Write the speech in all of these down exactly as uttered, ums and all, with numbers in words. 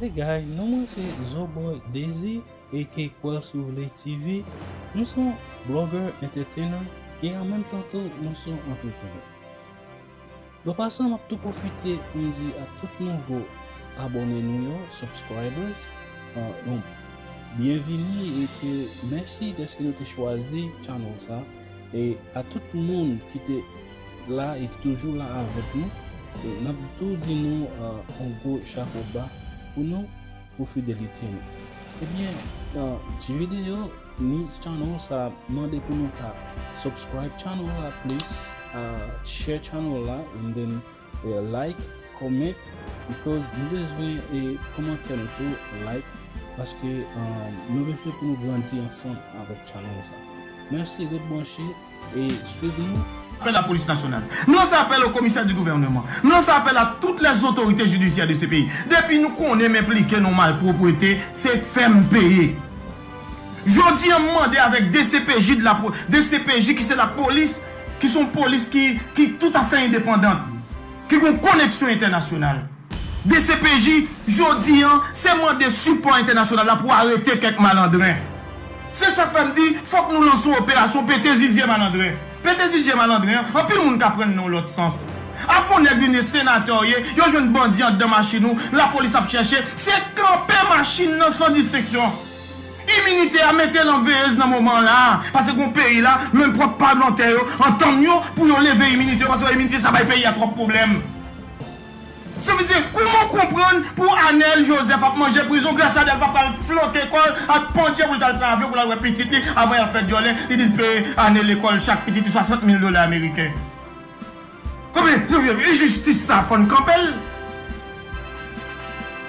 Hey guys, non mwen se Zoboy Dezi, aka Kwèl Souvle T V. Nou se yon blogger, entertainer, e an menm tan tou nou se yon entreprenè. Nan pasan, m ap tou pwofite pou m di a tout nouvo abòne nou yo, subscribers, uh, yon byenvini e ke mèsi dèske nou te chwazi channel sa. E a tout moun ki te la e ki toujou la avèk nou, e n ap tou di nou uh, yon gwo chapo ba pou nou, pou fidelite nou. Ebyen, uh, ti videyo ni channel sa mande pou nou ka subscribe channel la, please, uh, share channel la, and then uh, like, comment, because nou bezwen e kòmantè nou tou, like, paske uh, nou bezwen pou nou grandi ansanm avèk channel sa. Mèsi, ret branche e swiv nou. Apèl lapolis nasyonal. M lanse apèl o komisè di gouvènman. M lanse apèl a tout lèzotorite jidisyè de se peyi. Depi nou konnen m enplike nan malpwoprete, se fè m peye. Jodi an m mande avèk D C P J de la po- D C P J ki se lapolis, ki se yon polis ki, ki toutafè endepandant, ki gen koneksyon entènasyonal. D C P J, jodi an, se mande sipò entènasyonal la pou arete kèk malandren. Se sa k fè m di, fòk nou lanse yon operasyon pete zizye malandren. Pete zizye malandren an, anpil moun ka pran nan yon lòt sans. Afon nèg vin e senatè w ye, yo jwenn bandi anndan machin ou, lapolis ap chèche, se kanpe machin nan san distenksyon. Iminite a mete l an veyez nan moman la, paske gon peyi la, menm pwòp palmantè yo antann yo pou yo leve iminite yo, paske iminite sa bay peyi a twòp pwoblèm. Sa vle di, kòman w konprann pou Anèl Jozèf ap manje prizon, Grasya Dèlfò pral flote kò l, ap pandye pou l t al pran avyon pou l al wè pitit li, avan y ap fè dyòlè, li di l peye ane lekòl chak pitit li swasant mil dola ameriken. Konbyen, konbyen enjistis sa fò n kanpe l?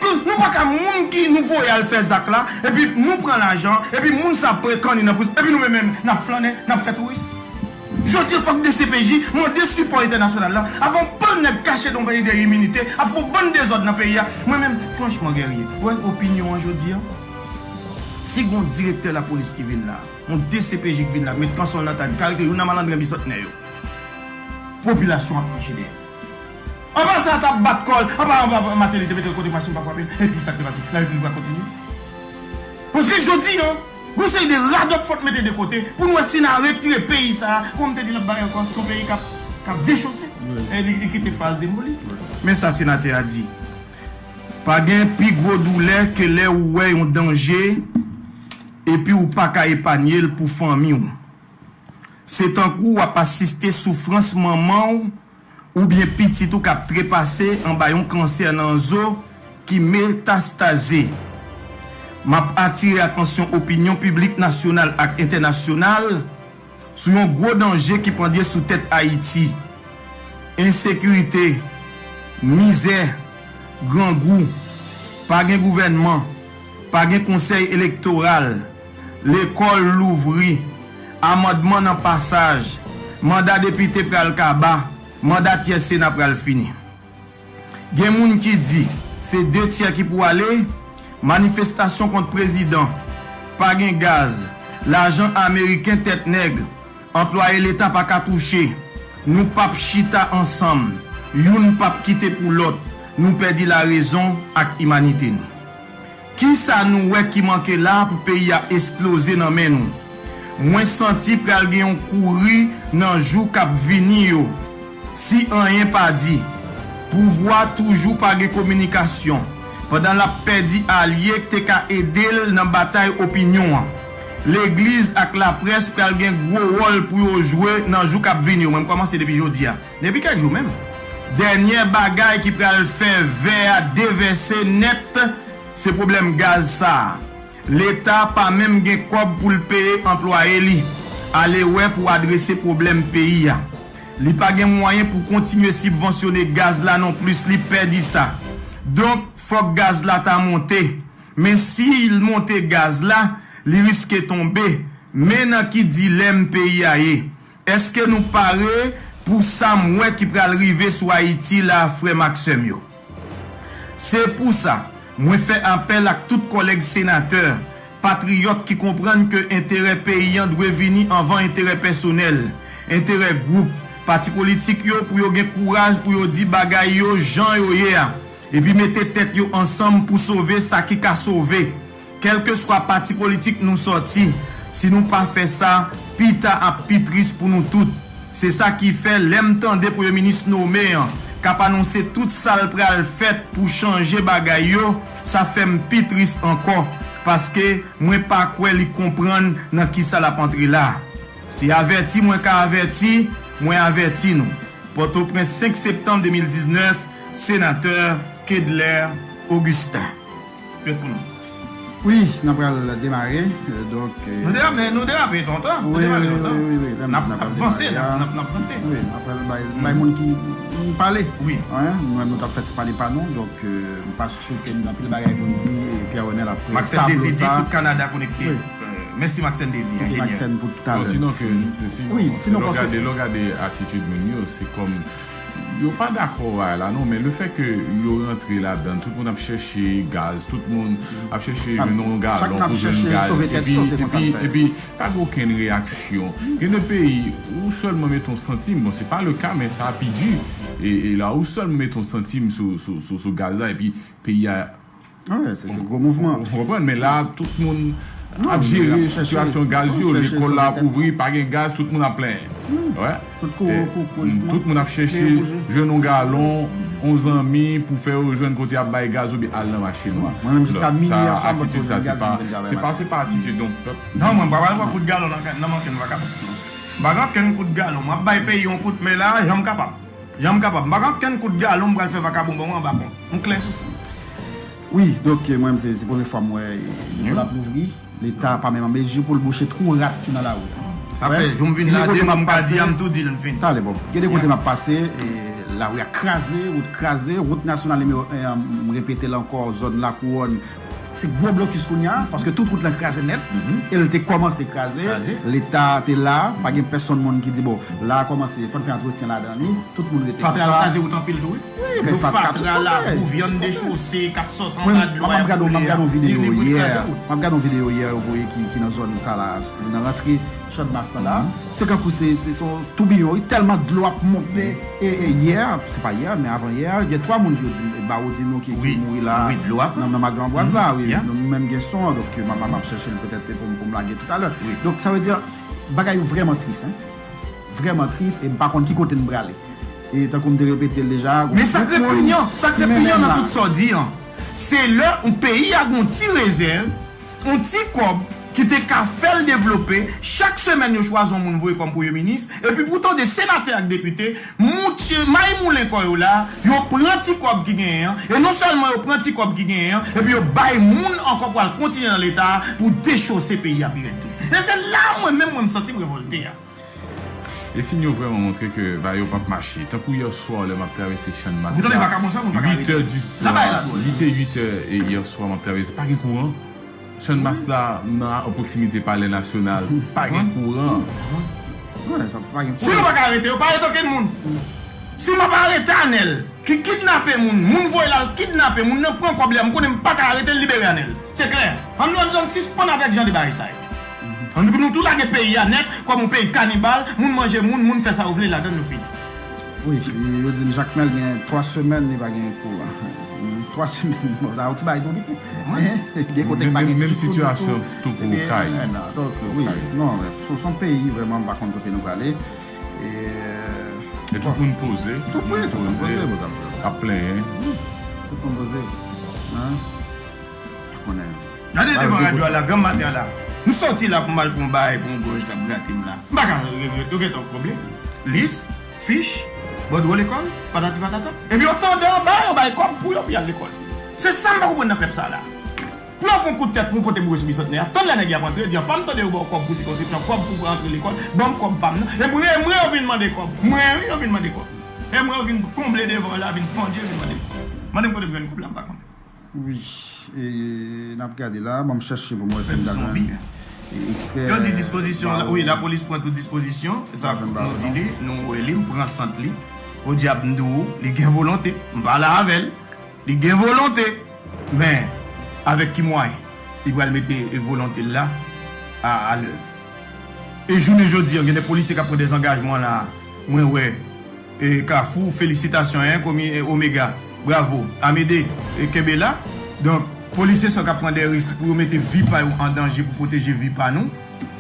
Ke nou pa ka moun ki nou voye al fè zak la, epi nou pran lajan, epi moun sa ap kanni nan prizon, epi nou menm menm, n ap flannen, n ap fè touris. Jodi a, fòk D C P J mande sipò entènasyonal la. Avan bann nèg kache nan peyi dèyè iminite, ap fè bann dezòd nan peyi a. Mwen menm, franchman, Guerrier, ou wè opinyon an jodi a? Si gon direktè lapolis ki vin la, yon D C P J ki vin la, met kanson l nan tay li, ka rete youn nan malandren bisantnè yo. Popilasyon ap mache dèyè. Anba sa, t ap bat kò l, anba, anba, Martelly te mete l kote machin pa frape l. E ki sa k te pase? Larepiblik pa kontinye? Paske jodi a, gon seri de radòt fò n mete de kote pou n wè si n a retire peyi sa a. Kòm m te di lòt bagay ankò, se yon peyi k ap, k ap dechose. Wi. E li, li kite faz demoli. Wi. Men sa senatè a di. Pa gen pi gwo doulè ke lè ou wè yon danje epi ou pa ka epanye l pou fanmi w. Se tankou w ap asiste soufrans manman w oubyen pitit ou k ap trepase anba yon kansè nan zo ki metastaze. M ap atire atansyon opinyon piblik nasyonal ak entènasyonal sou yon gwo danje ki pandye sou tèt Ayiti. Ensekirite, mizè, grangou, pa gen gouvènman, pa gen konsèy elektoral, lekòl louvri, amandman nan pasaj, manda depite pral kaba, manda tyè Sena pral fini. Gen moun ki di se de tyè ki pou ale, manifestasyon kont prezidan, pa gen gaz, lajan ameriken tèt nèg, anplwaye leta pa ka touche, nou p ap chita ansanm, youn p ap kite pou lòt, nou pèdi larezon ak imanite nou. Kisa nou wè ki manke la pou peyi a esploze nan men nou? Mwen santi pral gen yon kouri nan jou k ap vini yo. Si anyen pa di, pouvwa toujou pa gen kominikasyon, pandan l ap pèdi alye k te ka ede l nan batay opinyon an. Legliz ak laprès pral gen gwo wòl pou yo jwe nan jou k ap vini yo. Mwen, m kòmanse depi jodi a. Depi kèk jou menm. Dènyè bagay ki pral fè vè a devèse nèt, se pwoblèm gaz sa a. Leta pa menm gen kòb pou l peye anplwaye li. Ale wè pou adrese pwoblèm peyi a. Li pa gen mwayen pou kontinye sibvansyone gaz la nonplis, li pèdi sa. Donk, fòk gaz la ta monte. Men si l monte gaz la, li riske tonbe. Men nan ki dilèm peyi a ye. Èske nou pare pou sa m wè ki pral rive sou Ayiti la, frè m ak sè m yo? Se pou sa, mwen fè apèl ak tout kòlèg senatè, patriyòt ki konprann ke enterè peyi an dwe vini anvan enterè pèsonèl, enterè gwoup, pati politik yo pou yo gen kouraj pou yo di bagay yo jan yo ye a. epi mete tèt yo ansanm pou sove sa ki ka sove. Kèlkeswa pati politik nou sòti, si nou pa fè sa, pita ap pi tris pou nou tout. Se sa ki fè lè m tande premye minis nome an k ap anonse tout sa l pral fèt pou chanje bagay yo, sa fè m pi tris ankò, paske mwen pa kwè li konprann nan kisa l ap antre la. Se avèti mwen ka avèti, mwen avèti nou. Pòtoprens, senk septanm de mil diznèf, Senatè Kedler Augustin. Ret pou nou. Wi, n ap pral demare, euh, donk. euh, Nou derape, nou derape lontan. Nou Wi, derape wi, lontan. wi, wi, wi. N ap- N ap n ap n ap vanse, n demare ap a. n ap- n ap vanse. Wi, n ap pral bay bay moun ki ki pale. Wi. Wi, nou menm nou t ap fè ti pale pa nou, donk euh, m pa si ke nou anpil bagay pou n di, Pierre Renel ap Maxène tablo Désir di sa. Tout Kanada konekte. Wi. Euh, Mèsi Maxène Désir, Tout enjenyè. Maxène pou Non, talè. sinon ke se sinon Wi, se sinon lè w paske- gade lè w gade atitid moun yo, se kòm yo pa dakò a la non, men le fè ke yo rantre ladan, tout moun ap chèche gaz, tout moun ap chèche Ap- jwenn yon chak galon moun ap pou jwenn chèche gaz, sove tèt epi yo, se konsa epi l fè. epi pa gen okenn reyaksyon. Gen de peyi ou sèlman mete yon santim, bon se pa le ka men sa pi di, e, e la ou sèlman mete yon santim sou, sou, sou, sou gaz la epi peyi a Ah, wi, se se gwo mouvman. Ou konprann, men la tout moun Non, ap men jere ap chèche- sitiyasyon gaz yo, ap chèche lekòl la sove tèt. ap ouvri, pa gen gaz, tout moun ap plenyen. Wè. Tout kou Eh, kou kou mm, tout moun ap chèche jwenn yon galon, yon zanmi pou fè yo jwenn kote y ap bay gaz oubyen al nan mache nwa. Mwen menm jiska minwi Sa aswè, mwen atitid poze sa se gaz pa mwen vin gade se pa maten. Se pa atitid yon pèp. Non, mwen pa pral pran kout galon nan nan men kenn vakabon. M pa pran kenn kout galon. M ap bay peyi yon kout men la, jan m kapab. Jan m kapab. M pa pran kenn kout galon, m pral fè vakabon ban mwen anba pon. M klè sou sa. Wi, donk mwen menm se se premye fwa m wè lekòl ap louvri. Leta pa menm an mezi pou l bouche twou rat ki nan lari. Sa fè jou m vin la, de moun m pa di a, m tou di l m fini. Talè bon. Gen de kote m ap pase, e, lari a kraze, wout kraze, wout nasyonal nimewo en an, m repete l ankò, zòn Lakouwòn, se gwo blokis kounye a, paske tout wout lan kraze nèt, e l te kòmanse kraze, Kraze. Leta te la, pa gen pèsonn moun ki di, bon, la a kòmanse, fò n fè antretyen ladan li, tout moun rete Fatra konsa. Kraze wout anpil tou, wi. Wi, Yo fatra fatra tout, la, wi. pou vyann dechose, k ap sot Mwen, anba dlo mwen, m ap gade, m ap gade yon videyo yè. kraze wout. M ap gade yon videyo yè yo voye ki, ki nan zòn sa la, nan rantre Channmas lan la. Se kankou se, se, se yon toubiyon, wi, tèlman dlo ap monte. E, e yè, se pa yè, men avan yè, gen twa moun ki yo di, e, ba ou di nou ki, ki Wi, mouri la. wi, dlo ap Nan, nan Magran Bwaz la, wi. Yeah. Nou menm gen son an, donk m ap, m ap chèche l petèt pou, m- pou m lage toutalè. Wi. Donk sa vle di, bagay yo vrèman tris, hein. Vrèman tris, e m pa konn ki kote n prale. E tankou m te repete l deja, Men sa k gwo moun repinyan, sa k ki mennen repinyan m nan la. Tout sa w di an, se lè yon peyi a gen yon ti rezèv, yon ti kòb ki te ka fè l devlope, chak semèn yo chwazi yon moun voye kòm premye minis, epi pou w tande senatè ak depite, moute, may moulen kò yo la, yo pran ti kòb ki genyen an, e non sèlman yo pran ti kòb ki genyen an, epi yo bay moun ankò pou al kontinye nan Leta a pou dechose peyi a pi rèd toujou. E se la mwen menm mwen m santi m revòlte a. E si yo vrèman montre ke bagay yo p ap mache, tankou yè swa lè m ap travèse Channmas Ou tande la, vakabon sa, moun pa ka uit è rete. di La bay la swa, dwòl. li te uit è e yè swa m ap travèse, pa gen kouran. Channmas la nan an pwoksimite Palè Nasyonal, pa gen kouran. Wi, pa gen Si nou pa ka arete yo, pa arete okenn moun. Si nou pa arete Anèl, ki kidnape moun, moun voye l al kidnape, moun nan pran kòb li a, m konnen m pa ka arete l, libere Anèl. Se klè. Ann nou, ann nou sispann avèk jan de bagay sa yo. Ann nou tou lage peyi a nèt, kòm yon peyi kanibal, moun manje moun, moun fè sa yo vle ladan l, nou fini. Wi, yo di m Jakmèl gen twa semèn li pa gen kouran. Hmm, twa semèn, bon, sa yon ti bagay tou piti. Gen kote k pa Menm gen menm ditou, sitiyasyon ditou. tou pou Okay. Eh, non, donk, wi, Okay. Non, men se se yon peyi vrèman m pa konn kote nou prale. E, E tout moun poze, Tout, wi, tout moun poze, poze. Ap plenyen. Tout moun poze. Hein? Pa konnen. Gade Ba, devan yo radyo a la, granm maten an la. M soti la pou m al pran yon bagay pou yon gòj k ap grate m la. M pa ka regrèt, yo gentan koble. Lis, fich, bòdwo lekòl, patati patata. Epi yo tande anba, yo bay kòb pou yo pou y al lekòl. Se sa m pa konprann nan pèp sa la. Pou yo fè yon kout tèt pou yon kote boure sou bisantnè a, tann lè nèg y ap antre, di an pa m tande yo ba w kòb pou sikonskripsyon, kòb pou antre lekòl, ban m kòb pa m nan. E mwen, mwen yo vin mande kòb. Mwen wi yo vin mande kòb. E mwen yo vin konble devan la, vin pandye, vin mande kòb. Mande m kote m jwenn kòb la, m pa konnen. Wi, e, n ap gade la, ban m chèche pou m wè si m Menm ta zonbi. jwenn, e, ekstrè. Yo di dispozisyon, ba wi, ou. Lapolis pran tout dispozisyon, sa Ba fòk ou, ba nou ou, di non. Li, nou wè li, m pran sant li. Podyab m di w, li gen volonte, m pale avè l, li gen volonte, men avèk ki mwayen li pral mete volonte l la a, a lèv? E jounen jodi an, gen de polisye k ap pran dezangajman la, mwen wè, e, Kafou, felisitasyon, en, komi, e, Omega. Bravo, Amédée, e kenbe la. Donk, polisye sa k ap pran de risk pou yo mete vi pa yo an danje pou pwoteje vi pa nou,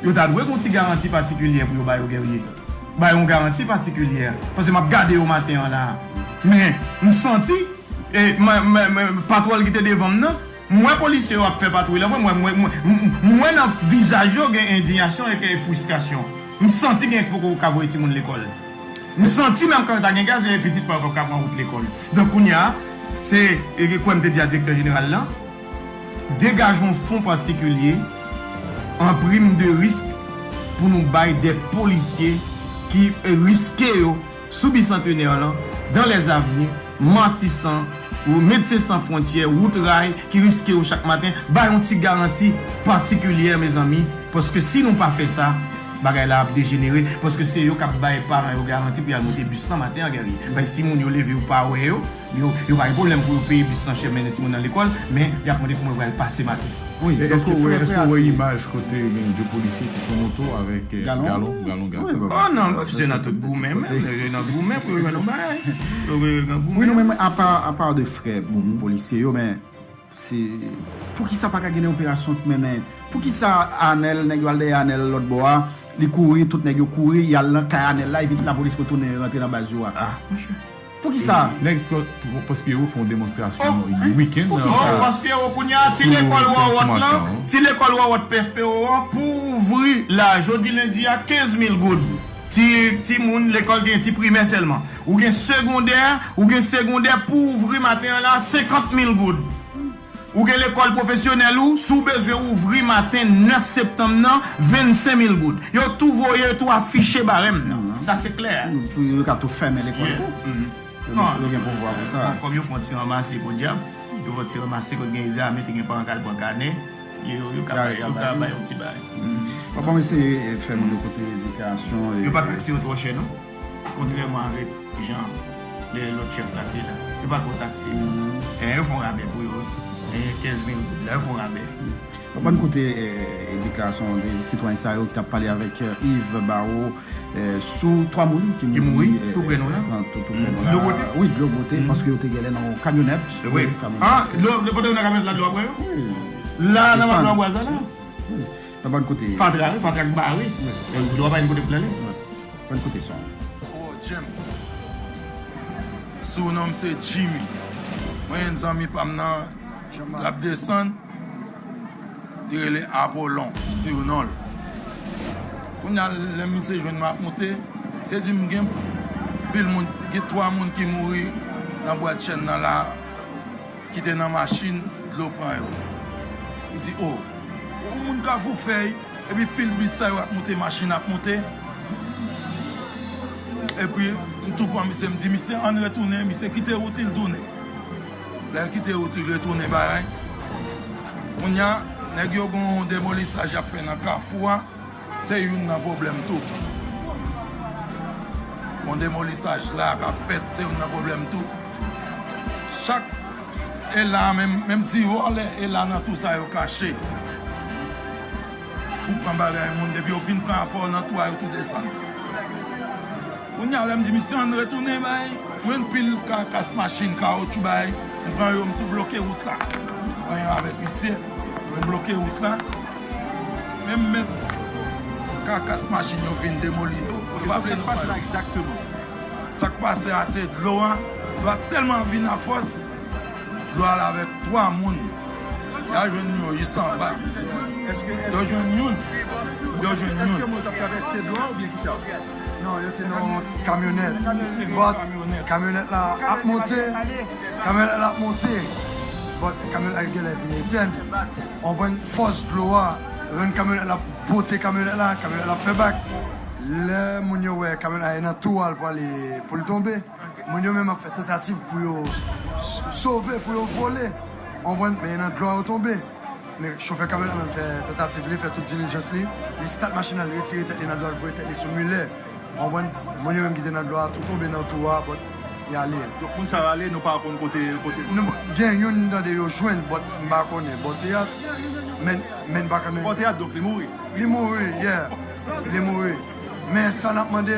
yo ta dwe gen yon ti garanti patikilye pou yo ba yo, Guerrier. Ba yo yon garanti patikilye. Paske m ap gade yo maten an la. Men, m santi, e, m, m, m, patwòl ki te devan m nan, m wè polisye yo ap fè patwouy la vre, m wè, m wè, m wè, m, m wè nan vizaj yo gen endiyasyon e, e fristrasyon. M santi gen poko ka voye timoun lekòl. M santi menm kan ta gen gaz, gen pitit pa yo p ap ka pran wout lekòl. Donk kounye a, se, e, kwè m te di a direktè jeneral la, degaje yon fon patikilye an prim de risk pou nou bay de polisye ki, e, riske yo sou Bisantenè lan, dans les avenues, Matisan, Medsen San Fwontyè, wout ray ki riske yo chak maten, bay yon ti garanti patikilye, mezanmi, paske si nou pa fè sa, bagay la ap dejenere, paske se yo k ap bay paran yo garanti pou y al monte bis lan maten an, Guerrier. Bay si moun yo leve, yo pa wè yo, yo, yo pa gen pwoblèm pou yo peye bis lan chè, mennen timoun nan lekòl, men y ap mande kòman yo pral pase Matisan. Wi, e, èske w wè, èske w wè imaj kote gen de polisye ki sou moto avèk, e, galon, galon gaz? Oh non, yo se nan tout goumen menm, yo nan goumen pou yo jwenn yon bagay. Yo nan goumen. Wi, non, men apa, apa de frè, bon, polisye yo, men se, poukisa pa ka gen operasyon k mennen? Poukisa Anèl, nèg yo al dèyè Anèl lòt bò a, li kouri, tout nèg yo kouri, y al nan kay Anèl la, epi lapolis retounen rantre nan baz yo a? Ah, monchè. Poukisa? Nèg, Pòspyero fè yon demonstrasyon wikenn nan. Oh, Pòspyero, kounye a, ti lekòl Wòwòt lan, ti lekòl Wòwòt Pòspyero an, pou ouvri la, jodi lendi a, kenz mil goud. Ti, timoun lekòl gen ti primè sèlman. Ou gen segondè, ou gen segondè pou ouvri maten an la, senkant mil goud. Ou gen lekòl pwofesyonèl ou, si w bezwen ouvri maten nèf septanm nan, vennsenk mil goud. Yo tou voye, yo tou afiche barèm nan. Sa se klè. Pou yo ka tou fèmen lekòl tou. Yo gen pouvwa pou sa. Bon, kòm yo fè yon ti ranmase podyab, yo fè yon ti ranmase kot gen zam, te gen paran k al pran kanè, yo, yo ka bay, yo ka bay yon ti bagay. Bon, bon, eseye fè moun yo kote deklarasyon. Yo pa takse yo twò chè, non. Kontrèman avèk jan lè lòt chèf la te la. Yo pa twò takse yo. E, yo fè yon rabè pou yo. E, kenz mil goud la, yo fè yon rabè. Bon, ann koute, e, deklarasyon de sitwayen sa yo ki t ap pale avèk, e, Yves Barrot, e, sou twa moun ki mouri, e, tou prè nou la. Nan, tou, tou prè nou la. Dlo Bote? Wi, Dlo Bote, paske yo te genlè nan yon kamyonèt. Wi. Kamyonèt. Ah, dlo, pandan yo nan kamyonèt la, dlo ap pran yo? Wi. La, nan bwa sa la? Wi. Nan bòn kote. Fatra, wi, fatra k bare. Wi. E dlo a pa gen kote pou l ale. Wi. Bòn kote sa. Oh, James. Surnom se Jimmy. Mwen, yon zanmi pa m nan, l ap desann. Li rele Apollon, surnom l. Kounye a, lè misye jwenn m ap moute, se di m gen pil moun, gen twa moun ki mouri nan bwat chèn nan la, ki te nan machin, dlo pran yo. M di, o, yon moun Kafou Fèy, epi pil bis sa yo ap moute, machin ap moute. Epi, m tou pran misye, m di, misye, ann retounen, misye kite wout li, l tounen. Lè l kite wout li, l retounen bagay. Kounye a, nèg yo gon demolisaj y ap fè nan Kafou a, se youn nan pwoblèm tou. Gon demolisaj la k ap fèt, se youn nan pwoblèm tou. Chak, e la menm, menm ti vòlè, e la nan tou sa yo kache. Pou pran bagay moun, depi yo fin pran afè w nan tou a, yo tou desann. Kounye a, lè m di misye ann retounen bay, mwen pil kakas machin, kawotchou bay, m pran yo, m tou bloke wout la. Mwen avèk misye, mwen bloke wout la. Menm mèt kakas machin yo fin demoli yo. Yo pa vle nou pale. Sa k pase a, se dlo a. Dlo a tèlman vin a fòs, dlo a al avèk twa moun. Y a jwenn yo, yo sanba. Yo jwenn youn. Yo jwenn youn. Èske moun t ap travèse dlo a oubyen kisa? Non, yo te nan yon kamyonèt. But kamyonèt la ap monte. Kamyonèt la ap monte. But kamyonèt la genlè vin etèn. Ou konprann fòs dlo a, rann kamyonèt la pote kamyonèt la, kamyonèt la ap fè bak. Lè moun yo wè kamyonèt la nan tou a, l prale pou l tonbe. Moun yo menm ap fè tantativ pou yo s-, sove, pou yo vole. Ou konprann? Men nan dlo a yo tonbe. Men chofè kamyonèt la menm fè tantativ li, fè tout dilijans li. Li stat machin nan, li retire tèt li nan dlo a, li voye tèt li sou milè. Ou konprann? Moun yo menm ki te nan dlo a tou tonbe nan tou a, but y ale. Donk moun sa yo ale, nou pa konn kote, kote. Nou, gen youn nan de yo jwenn, but m pa konnen. But y a, men, men pa konnen. But y a, donk li mouri. Li mouri, yeah. Li mouri. Men sa n ap mande,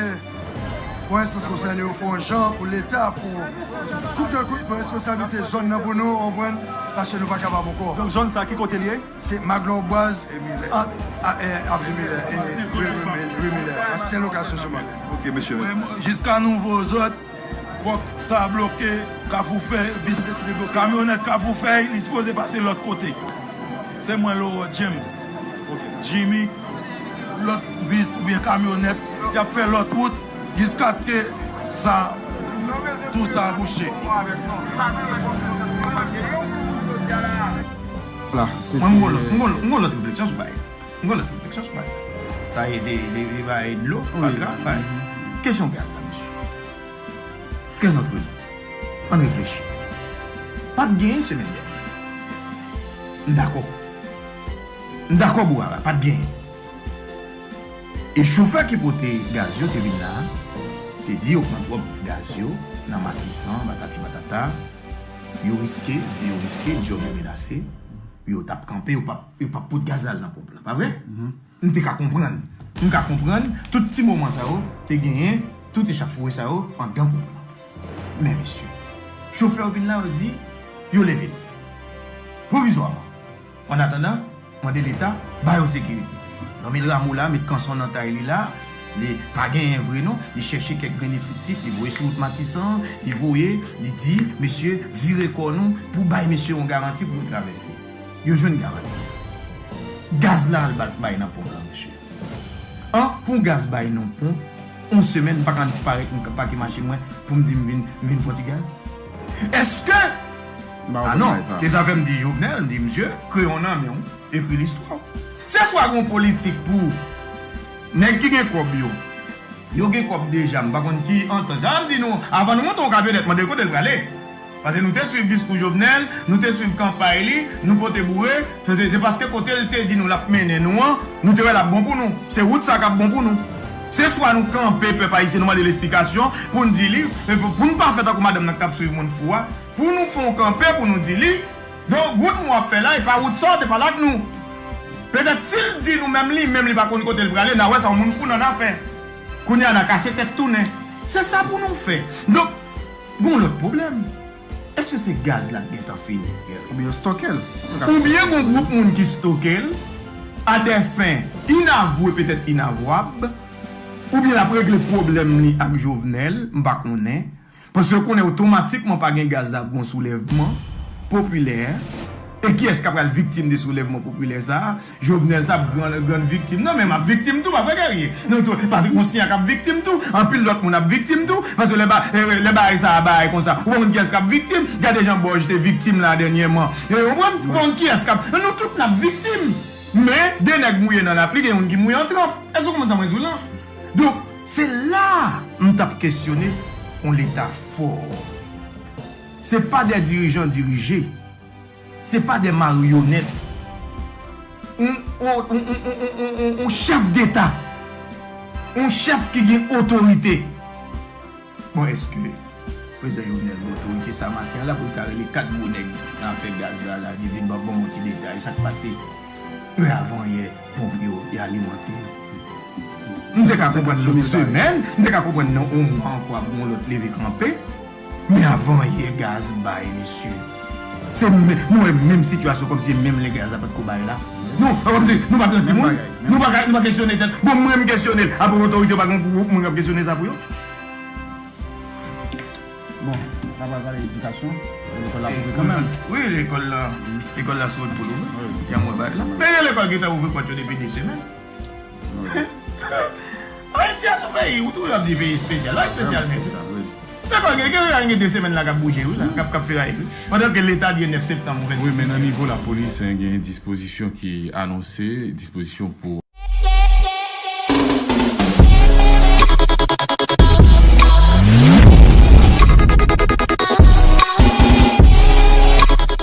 Pran enstans konsène yo, fè yon jan pou Leta, fè yon kout, kout, pran responsablite zòn nan pou nou, w konprann, paske nou pa kapab ankò. Donk, zòn sa, ki kote l ye? Se Maglon Bwaz, ant, a, e, Avni Milè, e, ri, ri, ri Milè, ansyen lokasyon Jean Martin. Ok, mesye. Jiska nouvo zòd, fòk sa bloke, Kafou Fèy, bis, kamyonèt Kafou Fèy, li sipoze pase lòt kote. Se mwen, Laurent James, Jimmy, lòt bis oubyen kamyonèt, y ap fè lòt wout jiskaske sa, tou sa bouche. Mwen, m gon lòt, m gon, m gon lòt refleksyon sou bagay. M gon lòt refleksyon sou bagay. Sa e, se, se, se bagay dlo, fatra, bagay. Kesyon gaz la, mesye. Kèz antre nou. Ann reflechi. Pa t genyen semèn dènye. M dakò. M dakò, Bourara, pa t genyen. E chofè ki pote gaz yo te vin la, te di yo pran twòp gaz yo nan Matisan, patati patata. Yo riske, vi yo riske, djòb yo menase. Yo t ap kanpe, yo p ap, yo p ap pote gaz la al nan ponp lan, pa vre? M te ka konprann. M ka konprann, tout ti moman sa yo, te genyen tout echafoure sa yo anndan ponp lan. Men mesye, chofè yo vin la, yo di, yo leve l. Pwovizwaman. Annatandan, mande Leta, ba yo sekirite. Nòmil Rameau la, met kanson nan tay li la, li pa genyen vre non, li chèche kèk grenn efektif, li voye sou wout Matisan, li voye, li di, mesye, vire kò nou pou bay mesye yon garanti pou yo travèse. Yo jwenn garanti. Gaz la al bat bay nan ponp lan, mesye. An, pou yon gaz bay nan ponp, yon semèn, m pa ka parèt, m pake machin mwen, pou m di m vin, m vin fè yon ti gaz? Èske, a non, se sa fè m di Jovenel, m di, mesye, kreyon nan men w, ekri listwa w. Se swa gen yon politik pou nèg ki gen kòb yo, yo gen kòb deja, m pa konn ki antant. Jan m di nou, avan nou monte yon kamyonèt, mande l kote l prale. Paske nou te swiv diskou Jovenel, nou te swiv kanpay li, nou pote boure, se, se, se paske kote l te di nou l ap mennen nou an, nou te wè l ap bon pou nou. Se wout sa k ap bon pou nou. Se swa nou kanpe pèp ayisyen, nou mande l esplikasyon, pou n di li, e pou, pou n pa fè tankou madanm nan k t ap swiv moun fou a, pou nou fè yon kanpe, pou nou di li, donk, wout nou ap fè la, e pa wout sa w te pale ak nou. Petèt, si l di nou menm li menm, li pa konn kote l prale, n a wè se yon moun fou nan afè. Kounye a, n a kase tèt tounen. Se sa pou nou fè. Donk, gon lòt pwoblèm. Èske se gaz la k gentan fini, Guerrier? Oubyen yo stoke l. Oubyen gon gwoup moun ki stoke l a dè fen inavwe, petèt inavwab, oubyen l ap regle pwoblèm li ak Jovenel, m pa konnen. Paske yo konnen otomatikman pa gen gaz la ap gon soulèvman popilè. E kiyès k ap pral viktim de soulèvman popilè sa a? Jovenel sa ap gran, grann viktim. Non, men m ap viktim tou, pa vre, Guerrier? Non, tou, Patrick Monsignat k ap viktim tou. Anpil lòt moun ap viktim tou. Paske lè ba, eh, lè bagay sa a bagay konsa, ou pa konn kiyès k ap viktim. Gade jan Bòj te viktim la dènyèman. Eh, ou konprann? Ou pa konn kiyès k ap, nou tout n ap viktim. Men, de nèg mouye nan lapli, gen youn ki mouye an tranp. Èske w konprann sa mwen di w la? Donk, se la m t ap kesyone yon Leta fò. Se pa de dirijan dirije. Se pa de maryonèt. Yon, yon, yon chèf deta. Yon chèf ki gen otorite. Bon, èske Prezidan Jovenel gen otorite sa maten an la pou l ta rele kat gwo nèg nan afè gaz la, la, li vin ban, ban m yon ti detay, sa k pase? Men avan yè, ponp yo, y alimante. M te ka konprann nan yon semèn, m te ka konprann nan yon mwa ankò ap gen yon lòt leve kanpe. Men avan yè gaz bay, mesye. Se men, nou wè menm sitiyasyon kòmsi se menm lè gaz la pa t ko bay la. Nou, kòmsi nou pa pran timoun, nou pa ka, nou pa kesyone tèt. Bon, mwen m kesyone l. Apre otorite yo pa gen yon gwoup moun k ap kesyone sa pou yo? Bon, n a pral pale edikasyon. Lekòl la pou ouvri kanmenm. Wi, lekòl la, lekòl la sou wout pou l ouvri. Wi. Y a mwen bay la. Men gen lekòl ki te ouvri pòt yo depi de semèn. Ayiti a se yon peyi, ou twouve yo ap di peyi espesyal. Lè espesyal menm. Espesyal, wi. Lekòl gen, gen, gen de semèn la k ap bouje, wi, la, k ap, k ap feraye, wi. Pandan ke Leta di nèf septanm ou vennde. Wi, men nan nivo lapolis, en, gen dispozisyon ki anonse, dispozisyon pou